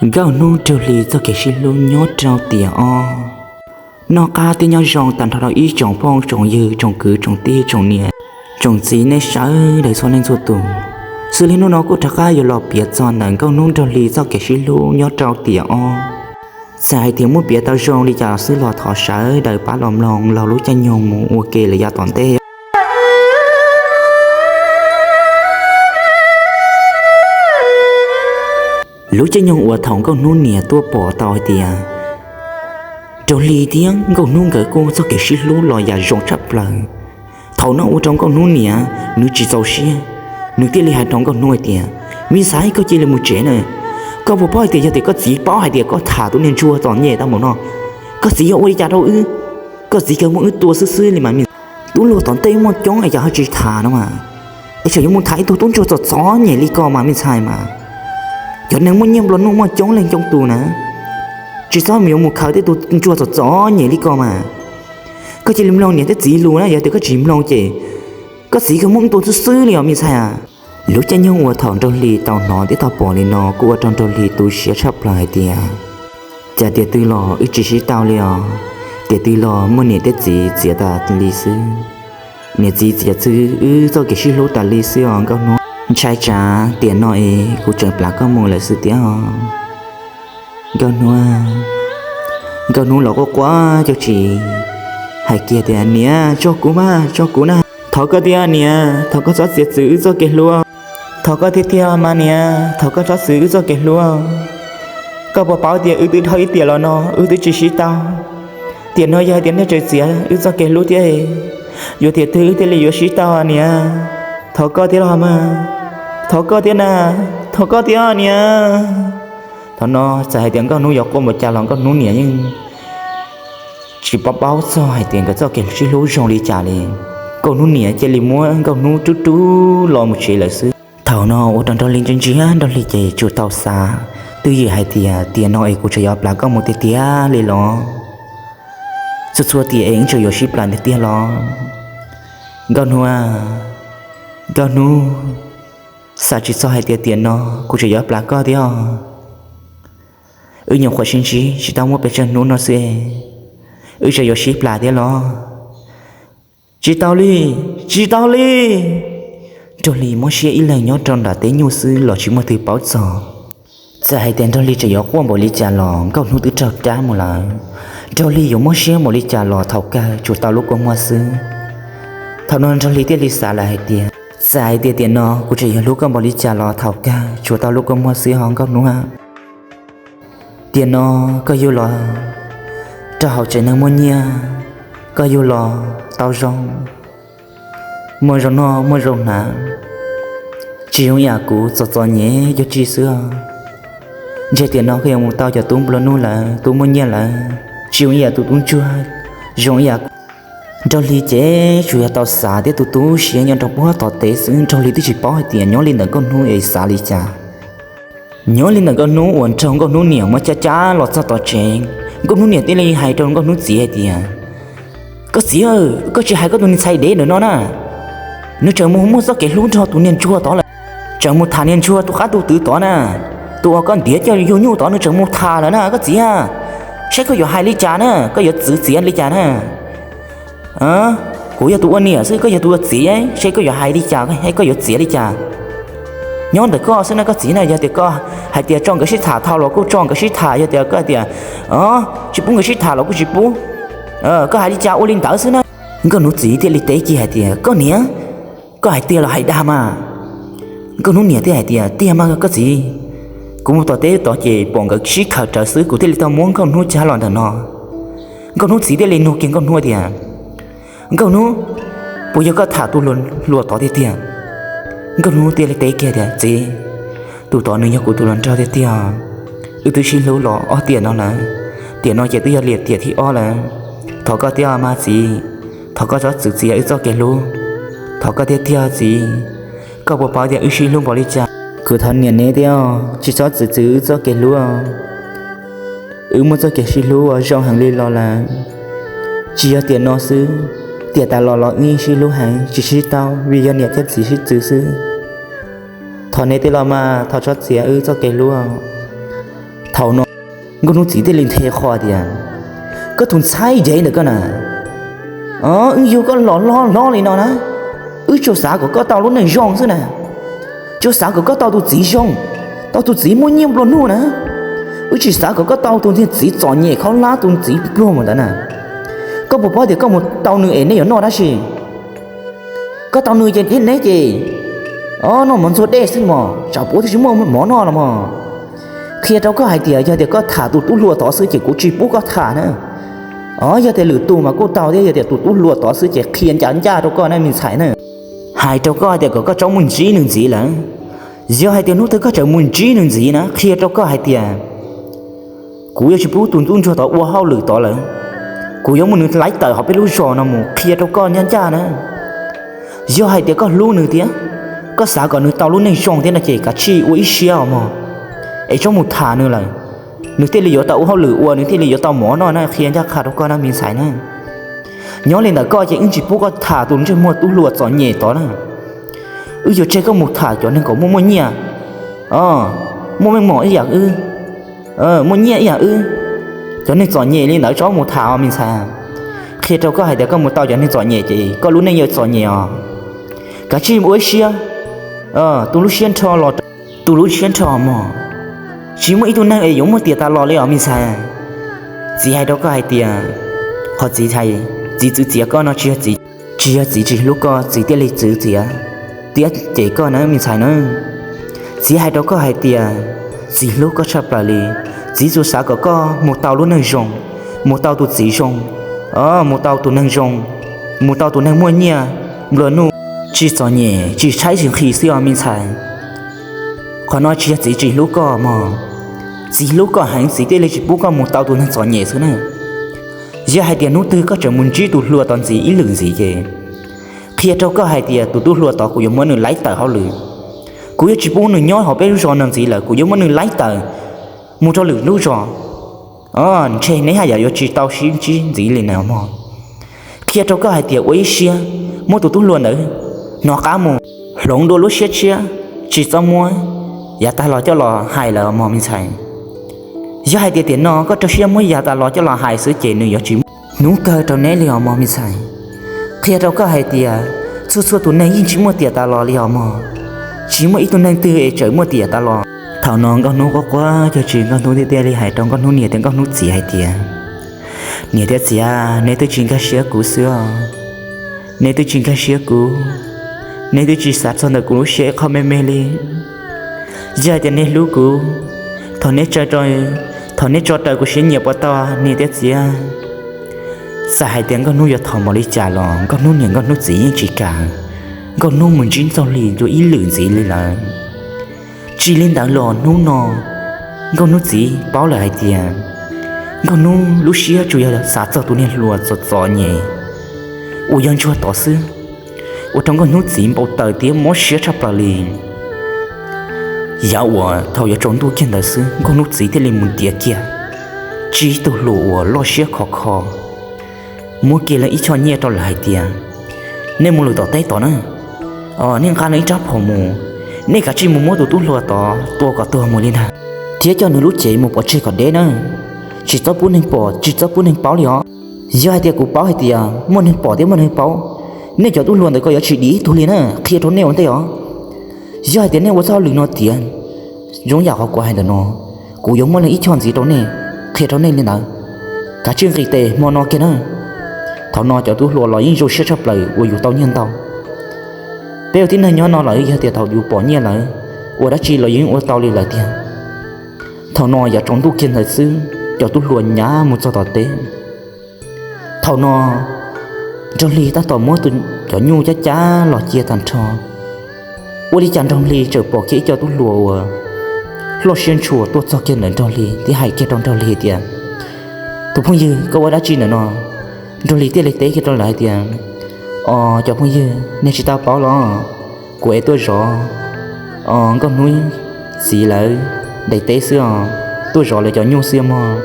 Nkauj Hnub Nraug Hli txoj kev sib hlub nyob rau tiam ob. Noj qab thiab nyob zoo tag nrho rau ib tsoom phooj tsoom ywg, tsoom kwv tsoom tij, tsoom niam tsoom txiv, nej sawv daws txhua leej txhua tus. Xws li hnub no kuj rov qab yuav los piav txog ntawm Nkauj Hnub Nraug Hli txoj kev sib hlub nyob rau tiam ob. Txawm hais tias muab piav tau zoo li cas xwb los thov sawv daws pab los mloog laug lub caij nyoog mus ua ke lawm yav tom ntej. Lub caij nyoog uas thaum Nkauj Hnub niam tuaj pom tau hais tias Nraug Hli thiab Nkauj Hnub nkawd kuj txoj kev sib hlub los yam zoo tshaj plaws. Thaum no ua rau Nkauj Hnub niam nws tsis txaus siab, nws thiaj li hais rau Nkauj Hnub hais tias, me ntxhais, koj cia li mus tsev na. Koj puas paub hais tias yog tias koj txiv paub hais tias koj tham tus niag ntsuag txom nyem tau npaum no, koj txiv yuav ua li cas rau wb? Koj txiv kawg muab wb tua xwb xwb li mas. Tub hluas tom ntej muaj coob es cas ho tsis tham no mas, es tsam yuav mus tham ib tug tub ntsuag txom txom nyem li koj mas me ntxhais mas. Cov neeg muaj nyiaj nplua nuj muaj coob leej coob tus na, tsis txhob mus yuav mus khaws tej tus ntsuag txom txom nyem li koj mas. Koj cia li mloog niam thiab txiv lus na, yog tias koj tsis mloog ces koj txiv kawg muab wb tua xwb xwb li os me ntxhais. Lub caij nyoog uas thaum Nraug Hli tau hnov thiab tau pom li no kuj ua rau Nraug Hli tu siab tshaj plaws hais tias, cas tiam twg los wb tsis sib tau li os, tiam twg los muaj niam thiab txiv txiav tas li xwb. Niam txiv txiav txwv wb txoj kev sib hlub tas li xwb os Nkauj Hnub. Ntshai tsam tiam no es kuv tseem plam koj mus lawm xwb tiag os Nkauj Hnub. Nkauj Hnub los quaj quaj cov tsis hais kiag tias, niam, tso kuv mas, tso kuv na. Thov koj thiab niam, thov koj txhob txiav txwv wb txoj kev hlub. Thov koj tiag tiag mas niam, thov koj txhob txwv wb txoj kev hlub. Koj puas paub tias wb twb dhau ib tiam los no wb twb tsis sib tau. Tiam no yog hais tias nej tseem txiav wb txoj kev hlub thiab, yuav tiam twg wb thiaj li yuav sib tau niam? Thov koj thiab los mas, thov koj thiab na, thov koj thiab niam. Thaum no txawm hais tias Nkauj Hnub yuav quaj npaum cas los Nkauj Hnub niam yeej tsis paub paub txog hais tias nkawd txoj kev sib hlub zoo li cas li. Nkauj Hnub niam cia li muab Nkauj Hnub rub rub los mus tsev lawm xwb. Thaum no ua rau Nraug Hli ntsia ntsia, Nraug Hli ces tsuas tau xav twj ywm hais tias, tiam no es kuv tseem yuav plam koj mus tiag tiag li los? Txhua txhua tiam es wb tseem yuav sib plam tiag tiag los? Nkauj Hnub, Nkauj Hnub, xav tsis txog hais tias tiam no kuv tseem yuav plam koj thiab. Wb nyuam qhuav sib ntsib tsis tau muaj pes tsawg hnub no xwb, wb tseem yuav sib plam thiab los? Tsis tau li, tsis tau li. Nraug Hli mob siab ib leeg nyob rau nram teb nyuj xwb los tsis muaj twg paub txog. Txawm hais tias Nraug Hli tseem yuav quaj npaum li cas los Nkauj Hnub twb raug cab mus lawm. Nraug Hli yuav mob siab npaum li cas los thaum kawg tsuas tau lub kua muag xwb. Thaum no Nraug Hli thiaj li xav lawm hais tias, txawm hais tias tiam no kuv tseem yuav hlub koj npaum li cas los thaum kawg tsuas tau lub kua muag xwb ho Nkauj Hnub. Tiam no koj yug los rau hauv tsev neeg muaj nyiaj, koj yug los tau zoo, muaj zoo noj muaj zoo hnav, tsis zoo ib yam kuv txom txom nyem yuav tsis xwb. Ntshe tiam no koj yuav mus tau cov tub nplua nuj lawm, tub muaj nyiaj lawm, tsis zoo ib yam tus tub ntsuag, zoo ib yam kuv. Nraug Hli ces tsuas yog tau xav thiab tu tu siab nyob rau puag tom teb xwb, Nraug Hli twb tsis paub hais tias nyob li ntawm Nkauj Hnub es xav li cas. Nyob li ntawm Nkauj Hnub uas nrog Nkauj Hnub niam muab cab cab los txog tom tsev, Nkauj Hnub niam thiaj li hais rau Nkauj Hnub txiv hais tias, koj txiv, koj tsis hais koj tus niag ntxhais dev ntawm no na, nws tseem mus muaj txoj kev hlub nrog tus niag ntsuag tod lawm, tseem mus tham niag ntsuag tus qab tus twv tod na, tus uas koj ntiav coj yug nyuj tod nws tseem mus tham lawm na koj txiv. Saib koj yuav hais li cas na, koj yuav txwv txiav li cas na? Kuv yog tus ua niam xwb, koj yog tus ua txiv, saib koj yuav hais li cas, koj yuav txiav li cas? Nyob ntawm koj xwb na koj txiv na, yog tias koj hais tias tso nkawd sib tham tau los kuj tso nkawd sib tham, yog tias koj hais tias tsis pub nkawd sib tham los kuj tsis pub. Koj hais li cas ua li ntawd xwb na. Nkauj Hnub txiv thiaj li teb kiag hais tias, koj niam, koj hais tiag los hais dag mas? Nkauj Hnub niam thiaj hais tias, tiag mas koj txiv, kuv mus tom teb tod ces pom nkawd sib khaws rawv xwb kuv thiaj li tau muab Nkauj Hnub cab los ntawm no. Nkauj Hnub txiv thiaj li nug kiag Nkauj Hnub tias, Nkauj Hnub, puas yog koj tham tus hluas tod tiag tiag? Nkauj Hnub thiaj li teb kiag tias, txiv, tus tod nws yog kuv tus hluas nraug tiag tiag, wb twb sib hlub los ob tiam no lawm, tiam no ces twb yog liam tiam thib ob lawm. Thov koj thiab mas txiv, thov koj txhob txwv txiav wb txoj kev hlub, thov koj tiag tiag txiv. Koj puas paub tias wb sib hlub npaum li cas? Kuv thov niam neb thiab, tsis txhob txwv txiav wb txoj kev hlub. Wb muaj txoj kev sib hlub uas zoo heev li los lawm. Tsis yog tiam no xwb, tiam tas los los wb sib hlub heev tsis sib tau vim yog niam thiab txiv sib txwv xwb. Thov neb thiab los mas thov txhob txiav wb txoj kev hlub. Thaum no Nkauj Hnub txiv thiaj li nthe qho tias, koj tus ntxhais yeej ntawm koj na, wb yug koj los hlob hlob li no na, wb tsuas xav kom koj tau lub neej zoo xwb na, tsuas xav kom koj tau tus txiv zoo, tau tus txiv muaj nyiaj nplua nuj na, wb tsis xav kom koj tau tus niag txiv txom nyem khaub hlab tus txiv pluag mus ntawd na. Koj puas paub tias koj mus tau nws es neb yuav noj dab tsi? Koj tau nws ces neb ces noj mov ntxuag dej xwb mog, tsam puav twb tsis muaj mov noj los mog. Qhia rau koj hais tias yog tias koj tham tus tub hluas tod xwb ces kuv tsis pub koj tham na. Yog tias lwm tus mas kuj tau thiab, yog tias tus tub hluas tod xwb ces qhia ncaj ncaj rau koj na me ntxhais na. Hais rau koj hais tias kom koj txhob mus ntsib nws ntxiv lawm. Yog hais tias hnub twg koj tseem mus ntsib nws ntxiv na, qhia rau koj hais tias kuv yuav tsis pub tus tub ntsuag tod ua hauj lwm tod lawm, kuv yuav muab nws laib tawm hauv peb lub zos no mus, qhia rau koj ncaj ncaj na. Yog hais tias koj hlub nws thiab koj xav kom nws tau lub neej zoo thiab no ces kav tsij ua ib siab os mog, es txhob mus tham nws lawm. Nws thiaj li yuav tau ua hauj lwm ua, nws thiaj li yuav tau mov noj na, qhia ncaj qha rau koj na me ntxhais na. Nyob li ntawm koj ces wb tsis pub koj tham tus ntsej muag tub hluas txom nyem tod na. Wb yuav tseg koj mus tham cov neeg kom muaj muaj nyiaj, muaj meej mom ib yam wb, muaj nyiaj ib yam wb. Cov neeg txom nyem li ntawd txhob mus tham os me ntxhais. Qhia rau koj hais tias koj mus tau cov neeg txom nyem ces koj lub neej yuav txom nyem os. Kav tsij ua ib siab, tus lub siab nrho los, tus lub siab nrho mog. Tsis muaj ib tug neeg es yuav muaj tiam tas los li os me ntxhais. Txiv hais rau koj hais tias, qhov txiv hais, txiv txwv txiav koj no tsis yog txiv, tsis yog txiv tsis hlub koj txiv thiaj li txwv txiav thiab cem koj na me ntxhais na. Txiv hais rau koj hais tias txiv hlub koj tshaj plaws li. Txiv tsuas xav kom koj mus tau lub neej zoo, mus tau tus txiv zoo, mus tau tus neeg zoo, mus tau tus neeg muaj nyiaj nplua nuj, tsis txom nyem tsis tshaib tsis nqhis xwb os me ntxhais. Qhov no tsis yog txiv tsis hlub koj mog, txiv hlub koj heev txiv thiaj li tsis pub koj mus tau tus neeg txom nyem xwb na. Yog hais tias hnub twg koj tseem mus ntsib tus hluas tod ntxiv ib lwm ntxiv ces qhia rau koj hais tias tus tub hluas tod kuv yuav muab nws laib tawm hauj lwm. Kuv yuav tsis pub nws nyob hauv peb lub zos no ntxiv lawm, kuv yuav muab nws laib tawm mus rau lwm lub zos. Ntshe neb haj yam yuav tsis tau sib ntsib ntxiv li na mog. Qhia rau koj hais tias ua ib siab muab tus tub hluas ntawd hnov qab mus, hloov dua lub siab tshiab, tsis txhob muab yav tag los coj los hais lawm mog me ntxhais. Yog hais tias tiam no koj rau siab muab yav tas los coj los hais xwb ces nws yuav tsis muaj hnub kawg rau neb li os mog me ntxhais. Qhia rau koj hais tias txhua txhua tus neeg yeej tsis muaj tiam tas los li os mog, tsis muaj ib tug neeg twg es tseem muaj tiam tas los. Thaum no Nkauj Hnub quaj quaj cuag tsis, Nkauj Hnub thiaj li hais rau Nkauj Hnub niam thiab Nkauj Hnub txiv hais tias, niam thiab txiv, neb twb tsis nkag siab kuv xwb os. Neb twb tsis nkag siab kuv, neb twb tsis xav txog ntawm kuv lub siab ib qho me me li. Yog hais tias neb hlub kuv, thov neb, thov neb tso raws kuv siab nyiam puas tau niam thiab txiv? Txawm hais tias Nkauj Hnub yuav thov npaum li cas los Nkauj Hnub niam Nkauj Hnub txiv yeej tsis kam. Nkauj Hnub mus ntsib Ntxaug Hli dua ib lwm ntxiv li lawm. Tsis li ntawd los hnub no Nkauj Hnub txiv paub lawm hais tias Nkauj Hnub lub siab tsuas yog xav txog tus niag hluas txom txom nyem uas yog ntsuag tod xwb, ua rau Nkauj Hnub txiv npau taws thiab mob siab tshaj plaws li. Yav uas thaum yuav tsaus ntuj kiag ntawd xwb Nkauj Hnub txiv thiaj li mus ntiav kiag tsib tug hluas uas loj siab khov kho, muab kiag lawv ib choj nyiaj rau lawv hais tias, nej mus lwm tom teb tod na, nej nqa lawv ib rab phom mus, nej kav tsij mus muab tus tub hluas tod tua kom tuag mus li ntag, thiab coj nws lub cev mus pov tseg kom deb na, tsis txhob pub neeg pom tsis txhob pub neeg paub li os. Yog hais tias kuv paub hais tias muaj neeg pom thiab muaj neeg paub, nej cov tub hluas ntawd ko yuav tsis dim ib tug li na, qhia rau nej ua ntej os. Yog hais tias nej ua txoj hauj lwm no tiav zoo yam qhov kuv hais ntawm no, kuv yuav muab lawv ib choj ntxiv rau nej, qhia rau nej li ntawd. Kav tsij nqis tes hmo no kiag na. Thaum no cov tub hluas los yeej zoo siab tshaj plaws uas yus tau nyiaj ntau. Peb ua tib neeg nyob no lawm yog tias thaum yus pom nyiaj lawm, ua dab tsi los yeej ua tau li lawm tiag. Thaum no yav tsaus ntuj kiag ntawd xwb cov tub hluas nyav mus txog tom teb. Thaum no Nraug Hli tab tom muab cov nyuj cab cab los cia tag nrho. Ua li cas Nraug Hli txawm pom kiag ib co tub hluas uas loj siab ntshua tuaj txog kiag ntawm Nraug Hli thiab hais kiag rau Nraug Hli tias, tus phooj ywg, koj ua dab tsi ntawm no? Nraug Hli thiaj li teb kiag rau lawv hais tias, o, cov phooj ywg, nej tsis tau paub los? Kuv es tuaj zov Nkauj Hnub txiv lawv daim teb xwb os, tuaj zov lawv cov nyuj xwb mog.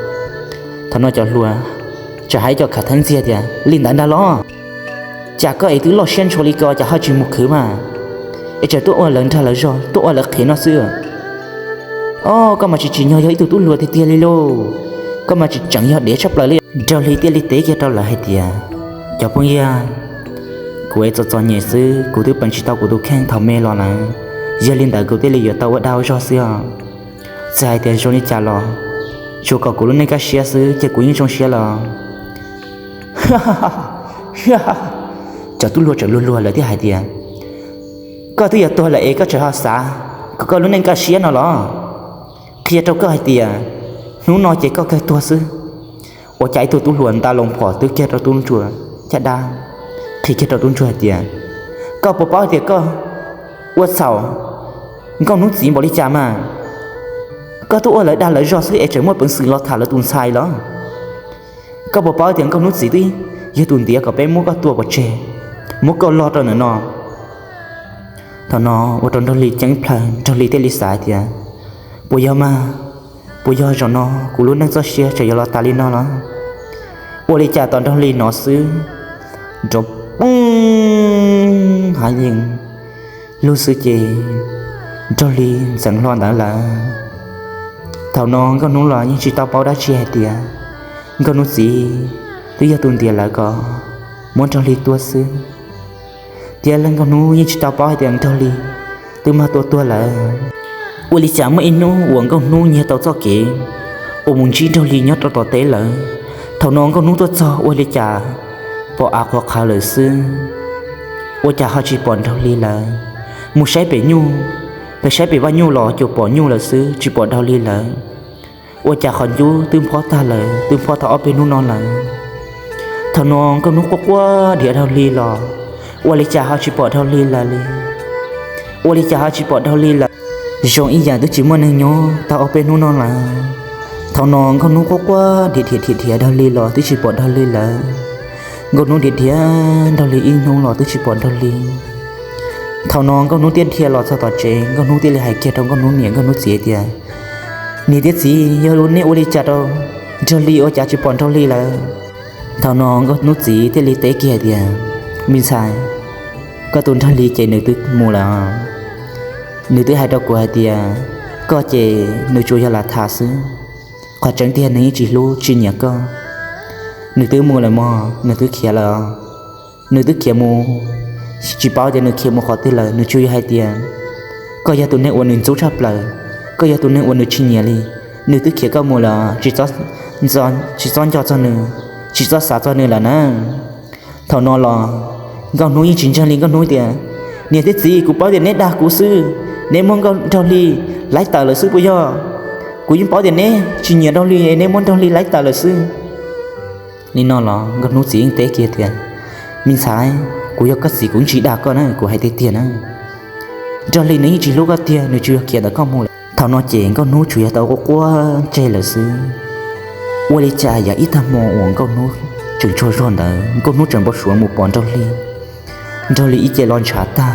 Thaum no cov hluas txawm hais cov khav theeb ntxiag tias, li ntawd ntag los? Cas koj es twb loj siab ntshua li ko cas ho tsis mus khwv mas, es tseem tuaj ua lawv nrag lawv zog tuaj ua lawv qhev no xwb? Ob, koj mas tsis tsim nyog yog ib tug tub hluas tiag tiag li lauj, koj mas tsis tseem yog dev tshaj plaws li. Nraug Hli thiaj li teb kiag rau lawv hais tias, cov phooj ywg, kuv es txom txom nyem xwb, kuv twb peem tsis tau kuv tus kheej thaum me los lawm, yog li ntawd kuv thiaj li yuav tau ua dag ua zog xwb os. Txawm hais tias zoo li cas los tsuas kom kuv lub neej kaj siab xwb ces kuv yeej zoo siab los. Cov tub hluas tseem luag luag lawv thiaj hais tias, koj twb yuav tuag lawm es koj tseem ho xav kom koj lub neej kaj siab no los? Qhia rau koj hais tias hnub no ces koj kawg tuag xwb. Ua cas ib tug tub hluas nta loo phom twb kiag rau tub ntsuag caj dab, qhia kiag rau tub ntsuag hais tias, koj puas paub hais tias koj ua txhaum nkauj hnub txiv npaum li cas mas? Koj twb ua lawv dag lawv zog xwb es tseem muaj peev xwm los tham lawv tus ntxhais los? Koj puas paub tias nkauj hnub txiv twb yog tus ntiav kom peb muab koj tua pov tseg, muab koj log rau ntawm no? Thaum no ua rau Nraug Hli ceeb plaws, Nraug Hli thiaj li xav tias, puas yog mas, puas yog zaum no kuv lub neej txoj sia tseem yuav los tas li no los? Ua li cas tos Nraug Hli hnov xwb, nrov poob hav yees lug xwb ces Nraug Hli ntxeev hlo ntawd lawm. Thaum no nkauj hnub los yeej tsis tau paub dab tsi hais tias nkauj hnub txiv twb yog tus ntiav lawv kom muab Nraug Hli tua xwb. Thiab nkauj hnub yeej tsis tau paub hais tias Nraug Hli twb mag tua tuag lawm. Ua li cas muaj ib hnub uas nkauj hnub nyiag tau txoj kev uas mus ntsib Nraug Hli nyob rau tom teb lawm. Thaum no nkauj hnub tuaj txog ua li cas pom av qhuav qhawv lawm xwb, ua cas ho tsis pom Nraug Hli lawm. Mus saib pem nyuj, pem saib pem vaj nyuj los cuag pom nyuj lawm xwb, tsis pom Nraug Hli lawm. Ua cas qhov ncub twb nphob tag lawm, twb nphob tau ob peb hnub no lawm. Thaum no nkauj hnub quaj quaj dhia Nraug Hli los, ua li cas ho tsis pom Nraug Hli lawm li? Ua li cas ho tsis pom Nraug Hli lawm? Zoo ib yam twb tsis muaj neeg nyob tau ob peb hnub no lawm. Thaum no nkauj hnub quaj quaj dhia dhia dhia dhia Nraug Hli los twb tsis pom Nraug Hli lawm. Nkauj hnub dhia dhia Nraug Hli ib hnub los twb tsis pom Nraug Hli. Thaum no nkauj hnub thiaj dhia los txog tom tsev, nkauj hnub thiaj li hais kiag rau nkauj hnub niam nkauj hnub txiv tias, niam thiab txiv, yog neb ua li cas rau Nraug Hli ua cas tsis pom Nraug Hli lawm? Thaum no nkauj hnub txiv thiaj li teb kiag tias, me ntxhais, koj tus Nraug Hli ces nws twb mus lawm. Nws twb hais rau kuv hais tias koj ces nws tsuas yog lam tham xwb, qhov tseeb tiag nws yeej tsis hlub tsis nyiam koj. Nws twb mus lawm mog, nws twb khiav lawm. Nws twb khiav mus, tsis paub tias nws khiav mus qhov twg lawm. Nws tsuas yog hais tias koj yog tus neeg uas nws ntxub tshaj plaws, koj yog tus neeg uas nws tsis nyiam li. Nws twb khiav koj mus lawm, tsis txhob nco txog nws, tsis txhob xav txog nws lawm na. Thaum no los nkauj hnub yeej tsis ntseeg li, nkauj hnub tias, niam thiab txiv, kuv paub tias neb dag kuv xwb, neb muab nkauj Nraug Hli laib tawm lawm xwb puas yog? Kuv yeej paub tias neb tsis nyiam Nraug Hli, neb muab Nraug Hli laib tawm lawm xwb. Li no los nkauj hnub txiv yeej teb kiag tias, me ntxhais, kuv yog koj txiv kuv yeej tsis dag koj na, kuv hais tiag tiag na. Nraug Hli nws yeej tsis hlub koj tiag, nws tsuas yog khiav ntawm koj mus lawm. Thaum no ces nkauj hnub tsuas yog tau quaj quaj tseg lawm xwb. Ua li cas yav ib tag hmo uas nkauj hnub tseem tsaug zog ntawd, nkauj hnub tseem npau suav mus pom Nraug Hli. Nraug Hli ib ce los ntshav tag,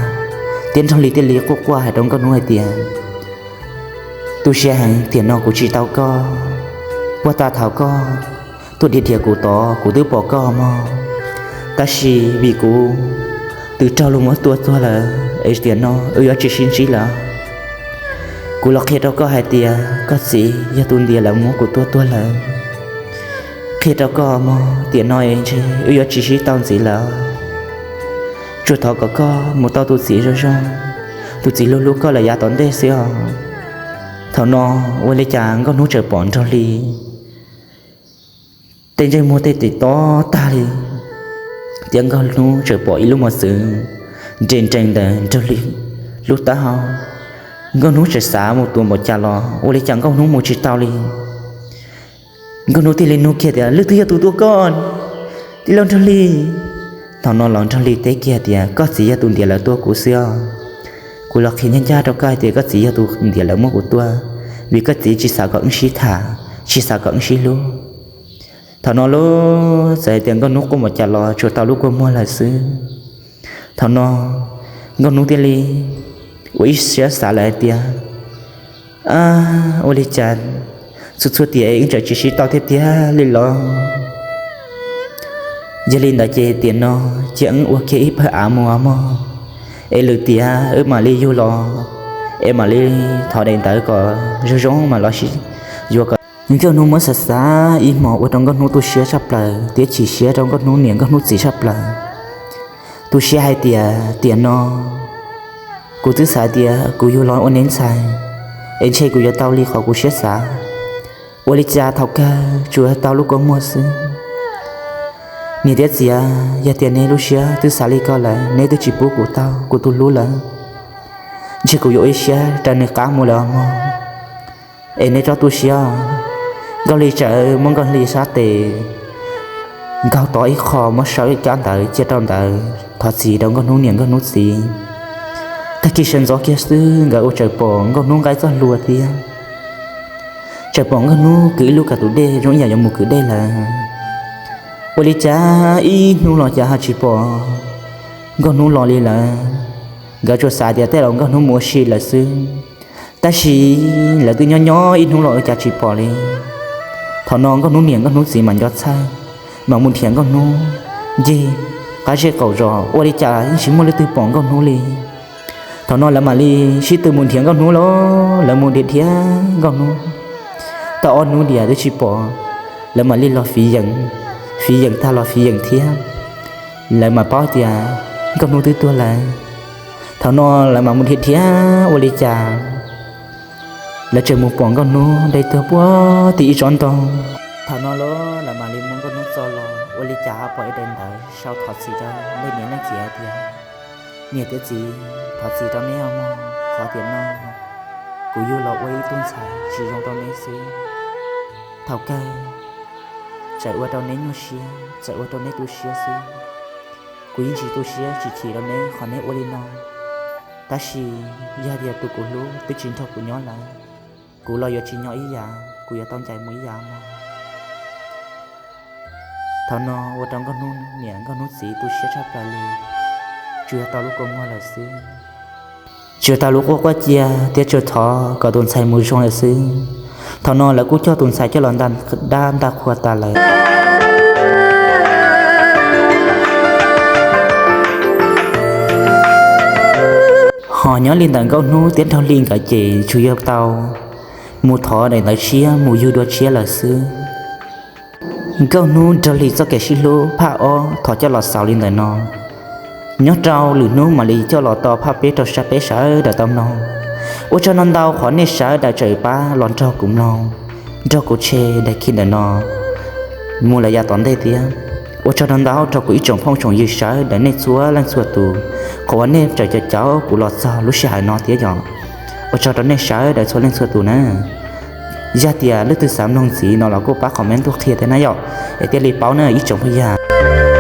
thiab Nraug Hli thiaj li quaj quaj hais rau nkauj hnub hais tias, tu siab heev, tiam no kuv tsis tau koj. Puag ta thaum koj tuaj dhia dhia kuv tod kuv twb pom koj mog, tab sis vim kuv twb raug luag muab tua tuag lawm es tiam no wb yuav tsis sib ntsib lawm. Kuv los qhia rau koj hais tias koj txiv yog tus ntiav lawv muab kuv tua tuag lawm. Qhia rau koj mog, tiam no es ntshe wb yuav tsis sib tau ntxiv lawm. Tsuas thov kom koj mus tau tus txiv zoo zoo, tus txiv hlub hlub koj lawm yav tom ntej xwb os. Thaum no ua li cas nkauj hnub tseem pom Nraug Hli tej ntsej muag tej tes tob tag li, thiab nkauj hnub tseem pom ib lub mos txwv nres nrees ntawm Nraug Hli lub taub hau. Nkauj hnub tseem xav mus tua npaum cas los ua li cas nkauj hnub mus tsis tau li. Nkauj hnub thiaj li nug kiag tias, leej twg yog tus tua koj, tij laug Nraug Hli? Thaum no los Nraug Hli teb kiag tias, koj txiv yog tus ntiav lawv tua kuv xwb os. Kuv los qhia ncaj ncaj rau koj hais tias koj txiv yog tus ntiav lawv muab kuv tua, vim koj txiv tsis xav kom wb sib tham, tsis xav kom wb sib hlub. Thaum no lub txawm hais tias nkauj hnub quaj npaum cas los tsuas tau lub kua muag lawm xwb. Thaum no nkauj hnub thiaj li ua ib siab xav lawm hais tias, ua li cas txhua txhua tiam wb tseem tsis sib tau tiag tiag li los? Yog li ntawd ces tiam no cia wb ua kiag ib pawg av mus mog, es lwm tiam wb mam li yug los, Es mam li thov daim ntawv kom zoo zoo mas los sis yuav kom Nkauj Hnub muab xav xav ib hmos ua rau Nkauj Hnub tu siab tshaj plaws thiab chim siab rau Nkauj Hnub niam Nkauj Hnub txiv tshaj plaws. Tu siab hais tias tiam no kuv twb xav tias kuv yug los ua neb ntxhais es ntshe kuv yuav tau li qhov kuv siab xav. Ua li cas thaum kawg tsuas tau lub kua muag xwb. Niam thiab txiv, yog tias neb lub siab twb xav li ko lawm, neb twb tsis pub kuv tau kuv tus hlub lawm, ntshe kuv yuav ua ib siab raws nws qab mus lawm os mog. Es neb txhob tu siab. Nkauj Hli txawm muab Nkauj Hli sab tes nkaug tod ib qho, muab sau ib kab ntawv cia rau ntawd thov txim rau Nkauj Hnub niam Nkauj Hnub txiv. Tag kis sawv ntxov kiag xwb nkawd ua tsaws pom Nkauj Hnub nqa txoj hlua thiab tsaws pom Nkauj Hnub kwv ib lub kav tus dej zoo ib yam yuav mus kwv dej lawm. Ua li cas ib hnub los cas ho tsis pom Nkauj Hnub los li lawm. Nkawd tsuas xav tias tej zaum Nkauj Hnub mus ua si lawm xwb. Tab sis lawv twb nyob nyob ib hnub los ua cas tsis pom li. Thaum no Nkauj Hnub niam Nkauj Hnub txiv mam nco txhawj, mam mus nrhiav Nkauj Hnub ncig qab zej qaum zos, ua li cas yeej tsis muaj leej twg pom Nkauj Hnub li. Thaum no lawv mam li sib tw mus nrhiav Nkauj Hnub lauj. Lawv mus dhia dhia Nkauj Hnub tau ob hnub diam twb tsis pom. Lawv mam li los fiv yeem, fiv yeem tag los fiv yeem thiab, lawv mam paub tias Nkauj Hnub twb tuag lawm. Thaum no lawv mam mus dhia dhia ua li cas lawv tseem mus pom Nkauj Hnub dai tuag puag tim ib tsob ntoo. Thaum no lawv mam li muab Nkauj Hnub txo los, ua li cas ho pom ib daim ntawv sau thov txim rau leej niam leej txiv hais tias, niam thiab txiv, thov txim rau neb os mog, qhov tiam no kuv yug los ua ib tug ntxhais tsis zoo rau neb xwb. Thaum kawg txawm ua rau neb nyuaj siab, txawm ua rau neb tu siab xwb. Kuv yeej tsis tu siab tsis chim rau neb qhov neb ua li no. Tab sis yog tias tus kuv hlub twb tsis nrog kuv nyob lawm, kuv los yuav tsis nyob ib yam, kuv yuav tau ncaim mus ib yam mog. Thaum no ua rau Nkauj Hnub niam Nkauj Hnub txiv tu siab tshaj plaws li, tsuas yog tau lub kua muag lawm xwb. Tsuas tau lub quaj quaj cia thiab tsuas thov kom tus ntxhais mus zoo lawm xwb. Thaum no lawv kuj coj tus ntxhais coj los ntaj dab ntaj qhua tas lawm. Ho nyob li ntawm Nkauj Hnub thiab Nraug Hli nkawd ces tsuas yog tau mus thov daim ntawv tshiab mus yug dua tshiab lawm xwb. Nkauj Hnub Nraug Hli txoj kev sib hlub phaj ob thov coj los xaus li ntawm no. Nyob rau lwm hnub mam li coj los tau phaj peb rau sab peb sawv daws tau mloog. Ua tsaug ntau ntau qhov nej sawv daws tseem pab los nrog kuv mloog, nrog kuv share daim clip ntawm no mus lawm yav tom ntej thiab. Ua tsaug ntau ntau rau kuv ib tsoom phooj tsoom ywg sawv daws nej txhua leej txhua tus, qhov uas nej tseem caum caum kuv los txog lub sij hawm no thiab yom. Ua tsaug rau nej sawv daws txhua leej txhua tus na. Yog tias leej twg xav mloog ntxiv no los kuj pab comment tuaj qhia thiab na yom, es thiaj li paub na ib tsoom phooj ywg.